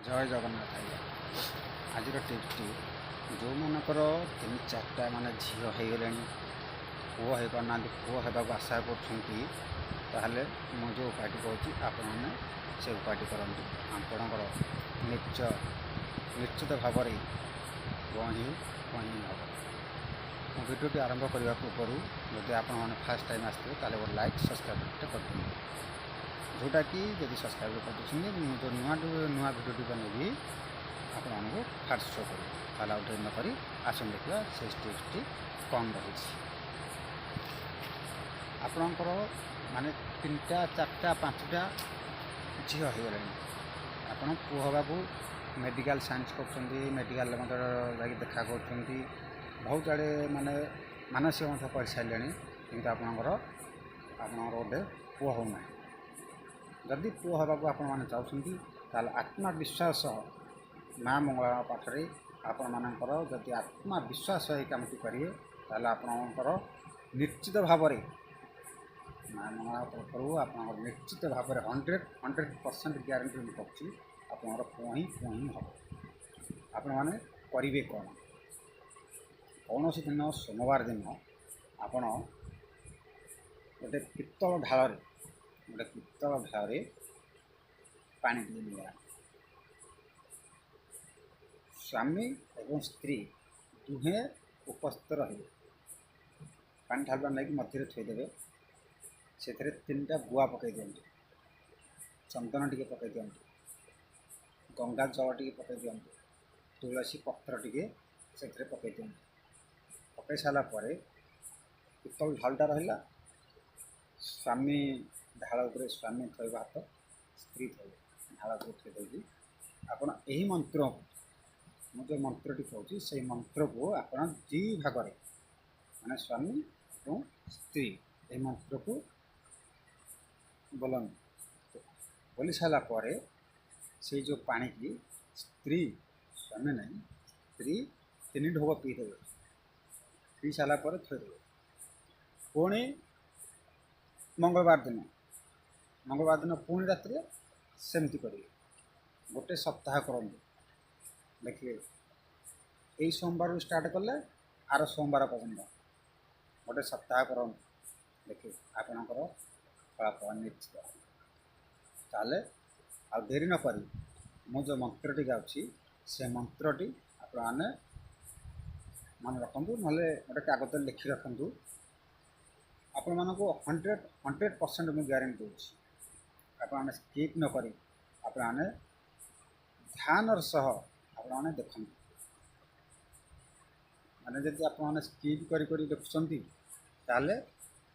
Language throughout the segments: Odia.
ଜୟ ଜଗନ୍ନାଥ ଆଜ୍ଞା। ଆଜିର ଟିପ୍ସଟି, ଯେଉଁମାନଙ୍କର ତିନି ଚାରିଟା ମାନେ ଝିଅ ହେଇଗଲେଣି, ପୁଅ ହେଇପାରୁନାହାନ୍ତି, ପୁଅ ହେବାକୁ ଆଶା କରୁଛନ୍ତି, ତାହେଲେ ମୁଁ ଯେଉଁ ଉପାୟଟି କହୁଛି, ଆପଣମାନେ ସେ ଉପାୟଟି କରନ୍ତୁ। ଆପଣଙ୍କର ନିଶ୍ଚିତ ଭାବରେ ପୁଅ ହିଁ ହେବ। ମୁଁ ଭିଡ଼ିଓଟି ଆରମ୍ଭ କରିବା ପୂର୍ବରୁ ଯଦି ଆପଣମାନେ ଫାର୍ଷ୍ଟ ଟାଇମ୍ ଆସିଥିବେ, ତାହେଲେ ଗୋଟେ ଲାଇକ୍, ସବସ୍କ୍ରାଇବ୍ କରିଦିଅନ୍ତୁ। ଯେଉଁଟାକି ଯଦି ସବସ୍କ୍ରାଇବ୍ କରିଦେଉଛନ୍ତି, ମୁଁ ଯେଉଁ ନୂଆ ନୂଆ ଭିଡ଼ିଓଟି ବନେଇବି, ଆପଣମାନଙ୍କୁ ଫାର୍ଷ୍ଟ ଶୋ କରିବ। ତାହେଲେ ଆଉ ଡେରି ନକରି ଆସନ୍ତୁ ଦେଖିବା ସେ ଟିପ୍ସଟି କ'ଣ ରହିଛି। ଆପଣଙ୍କର ମାନେ ତିନିଟା, ଚାରିଟା, ପାଞ୍ଚଟା ଝିଅ ହେଇଗଲେଣି, ଆପଣ ପୁଅ ହେବାକୁ ମେଡ଼ିକାଲ ସାଇନ୍ସ କରୁଛନ୍ତି, ମେଡ଼ିକାଲରେ ମଧ୍ୟ ଯାଇକି ଦେଖା କରୁଛନ୍ତି, ବହୁତ ଆଡ଼େ ମାନେ ମାନସିକ ମଧ୍ୟ କରିସାରିଲେଣି, କିନ୍ତୁ ଆପଣଙ୍କର ଗୋଟେ ପୁଅ ହେଉନାହିଁ। ଯଦି ପୁଅ ହେବାକୁ ଆପଣମାନେ ଚାହୁଁଛନ୍ତି, ତାହେଲେ ଆତ୍ମବିଶ୍ୱାସ ସହ ମା ମଙ୍ଗଳାଙ୍କ ପାଖରେ ଆପଣମାନଙ୍କର ଯଦି ଆତ୍ମବିଶ୍ୱାସ ଏହି କାମଟି କରିବେ, ତାହେଲେ ଆପଣଙ୍କର ନିଶ୍ଚିତ ଭାବରେ ମା ମଙ୍ଗଳାଙ୍କ ତରଫରୁ ଆପଣଙ୍କର ନିଶ୍ଚିତ ଭାବରେ 100% ଗ୍ୟାରେଣ୍ଟି ମୁଁ କରୁଛି, ଆପଣଙ୍କର ପୁଅ ହିଁ ହେବ। ଆପଣମାନେ କରିବେ କ'ଣ? କୌଣସି ଦିନ ସୋମବାର ଦିନ ଆପଣ ଗୋଟେ ପିତ୍ତଳ ଢାଳରେ ପାଣି ଟିକେ ନେଇ, ସ୍ୱାମୀ ଏବଂ ସ୍ତ୍ରୀ ଦୁହେଁ ଉପସ୍ଥିତ ରହିବେ। ପାଣି ଢାଳୁଆ ନେଇକି ମଧ୍ୟରେ ଥୋଇଦେବେ। ସେଥିରେ ତିନିଟା ଗୁଆ ପକାଇ ଦିଅନ୍ତୁ, ଚନ୍ଦନ ଟିକେ ପକାଇ ଦିଅନ୍ତୁ, ଗଙ୍ଗା ଜଳ ଟିକେ ପକାଇ ଦିଅନ୍ତୁ, ତୁଳସୀ ପତ୍ର ଟିକେ ସେଥିରେ ପକାଇ ଦିଅନ୍ତୁ। ପକାଇ ସାରିଲା ପରେ ପିତ୍ତଳ ଢାଳଟା ରହିଲା, ସ୍ୱାମୀ ଢାଳ ଉପରେ ସ୍ୱାମୀ ଥୋଇବ ହାତ, ସ୍ତ୍ରୀ ଥୋଇବ। ଢାଳ ଉପରେ ଥୋଇ ଦେଇକି ଆପଣ ଏହି ମନ୍ତ୍ରକୁ, ମୁଁ ଯେଉଁ ମନ୍ତ୍ରଟି କହୁଛି, ସେଇ ମନ୍ତ୍ରକୁ ଆପଣ ଦୁଇ ଭାଗରେ, ମାନେ ସ୍ୱାମୀ ଏବଂ ସ୍ତ୍ରୀ ଏହି ମନ୍ତ୍ରକୁ ବୋଲନ୍ତୁ। ବୋଲି ସାରିଲା ପରେ ସେଇ ଯେଉଁ ପାଣିକି ସ୍ତ୍ରୀ, ସ୍ୱାମୀ ନାହିଁ, ସ୍ତ୍ରୀ ତିନି ଢୋକ ପିଇଦେବେ। ପିଇ ସାରିଲା ପରେ ଥୋଇଦେବେ। ପୁଣି ମଙ୍ଗଳବାର ଦିନ ପୁଣି ରାତିରେ ସେମିତି କରିବେ। ଗୋଟେ ସପ୍ତାହ କରନ୍ତୁ, ଦେଖିବେ। ଏଇ ସୋମବାରରୁ ଷ୍ଟାର୍ଟ କଲେ ଆର ସୋମବାର ପର୍ଯ୍ୟନ୍ତ ଗୋଟେ ସପ୍ତାହ କରନ୍ତୁ, ଦେଖିବେ ଆପଣଙ୍କର ଫଳାଫଳ ନିଶ୍ଚିତ। ତାହେଲେ ଆଉ ଡେରି ନକରି ମୁଁ ଯେଉଁ ମନ୍ତ୍ରଟି ଗାଉଛି, ସେ ମନ୍ତ୍ରଟି ଆପଣମାନେ ମନେ ରଖନ୍ତୁ, ନହେଲେ ଗୋଟେ କାଗଜରେ ଲେଖି ରଖନ୍ତୁ। ଆପଣମାନଙ୍କୁ 100% ମୁଁ ଗ୍ୟାରେଣ୍ଟି ଦେଉଛି। ଆପଣମାନେ ସ୍କିପ୍ ନ କରି ଆପଣମାନେ ଧ୍ୟାନର ସହ ଆପଣମାନେ ଦେଖନ୍ତୁ। ମାନେ ଯଦି ଆପଣମାନେ ସ୍କିପ୍ କରି କରି ଦେଖୁଛନ୍ତି, ତାହେଲେ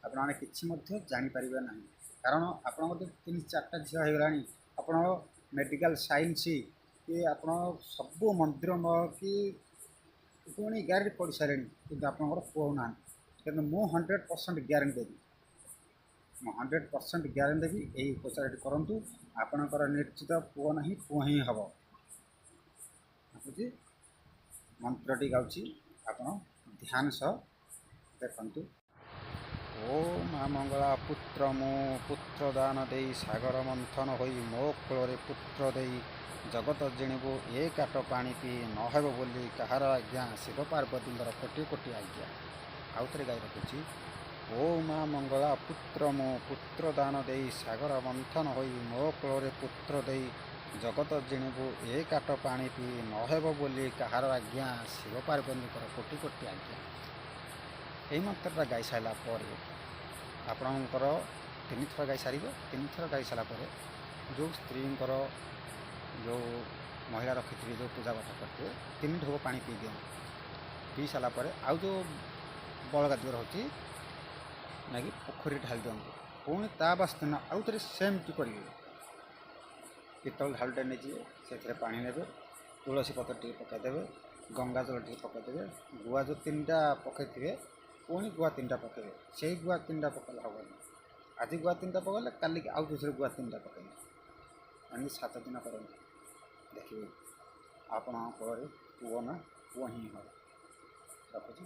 ଆପଣମାନେ କିଛି ମଧ୍ୟ ଜାଣିପାରିବେ ନାହିଁ। କାରଣ ଆପଣଙ୍କର ଯଦି ତିନି ଚାରିଟା ଝିଅ ହେଇଗଲାଣି, ଆପଣ ମେଡ଼ିକାଲ ସାଇନ୍ସ କି ଆପଣ ସବୁ ମନ୍ଦିର କି ପୁଣି ଗ୍ୟାରେଣ୍ଟି ପଡ଼ିସାରିଲେଣି, କିନ୍ତୁ ଆପଣଙ୍କର ପୁଅ ହେଉନାହାନ୍ତି। କିନ୍ତୁ ମୁଁ 100% ଗ୍ୟାରେଣ୍ଟି ଦେବି, ମୁଁ 100% ଗ୍ୟାରେଣ୍ଟି ଦେବି। ଏହି ଉପଚାରଟି କରନ୍ତୁ, ଆପଣଙ୍କର ନିଶ୍ଚିତ ପୁଅ ନାହିଁ, ପୁଅ ହିଁ ହେବ। ରଖୁଛି, ମନ୍ତ୍ରଟି ଗାଉଛି, ଆପଣ ଧ୍ୟାନ ସହ ଦେଖନ୍ତୁ। ଓ ମା ମଙ୍ଗଳା, ପୁତ୍ର ମୁଁ ପୁତ୍ର ଦାନ ଦେଇ, ସାଗର ମନ୍ଥନ ହୋଇ ମୋ କୋଳରେ ପୁତ୍ର ଦେଇ ଜଗତ ଜିଣିବୁ, ଏ କାଟ ପାଣି ପିଇ ନ ହେବ ବୋଲି କାହାର ଆଜ୍ଞା, ଶିବ ପାର୍ବତୀଙ୍କର କୋଟି କୋଟି ଆଜ୍ଞା। ଆଉ ଥରେ ଗାଇ ରଖୁଛି। ଓ ମା ମଙ୍ଗଳା, ପୁତ୍ର ମୁଁ ପୁତ୍ର ଦାନ ଦେଇ, ସାଗର ମନ୍ଥନ ହୋଇ ମୋ କୋଳରେ ପୁତ୍ର ଦେଇ ଜଗତ ଜିଣିବୁ, ଏ କାଟ ପାଣି ପିଇ ନ ହେବ ବୋଲି କାହାର ଆଜ୍ଞା, ଶିବ ପାର୍ବତୀଙ୍କର କୋଟି କୋଟି ଆଜ୍ଞା। ଏହି ମନ୍ତ୍ରଟା ଗାଇ ସାରିଲା ପରେ ଆପଣଙ୍କର ତିନିଥର ଗାଇ ସାରିବେ। ତିନିଥର ଗାଇ ସାରିଲା ପରେ ଯେଉଁ ସ୍ତ୍ରୀଙ୍କର, ଯେଉଁ ମହିଳା ରଖିଥିବେ, ଯେଉଁ ପୂଜା ପାଠ କରିଥିବେ, ତିନି ଢୋକ ପାଣି ପିଇ ଦିଅନ୍ତୁ। ପିଇ ସାରିଲା ପରେ ଆଉ ଯେଉଁ ବଳକା ଦିଗ ରହୁଛି, ନେଇକି ପୋଖରୀରେ ଢାଳି ଦିଅନ୍ତୁ। ପୁଣି ତା ବାସ ଦିନ ଆଉ ଥରେ ସେମିତି କରିବେ। ପିତ୍ତଳ ଢାଳଟା ନେଇଯିବେ, ସେଥିରେ ପାଣି ନେବେ, ତୁଳସୀ ପତ୍ର ଟିକେ ପକାଇଦେବେ, ଗଙ୍ଗା ଜଳ ଟିକେ ପକାଇଦେବେ। ଗୁଆ ଯେଉଁ ତିନିଟା ପକାଇଥିବେ, ପୁଣି ଗୁଆ ତିନିଟା ପକାଇବେ। ସେଇ ଗୁଆ ତିନିଟା ପକାଇଲେ ହେବନି। ଆଜି ଗୁଆ ତିନିଟା ପକାଇଲେ, କାଲିକି ଆଉ ଦୁସରେ ଗୁଆ ତିନିଟା ପକାଇବେ। ଏମିତି 7 ଦିନ କରନ୍ତୁ, ଦେଖିବେ ଆପଣଙ୍କ କୋଳରେ ପୁଅ ନା ପୁଅ ହିଁ ହେବ। ରଖୁଛି।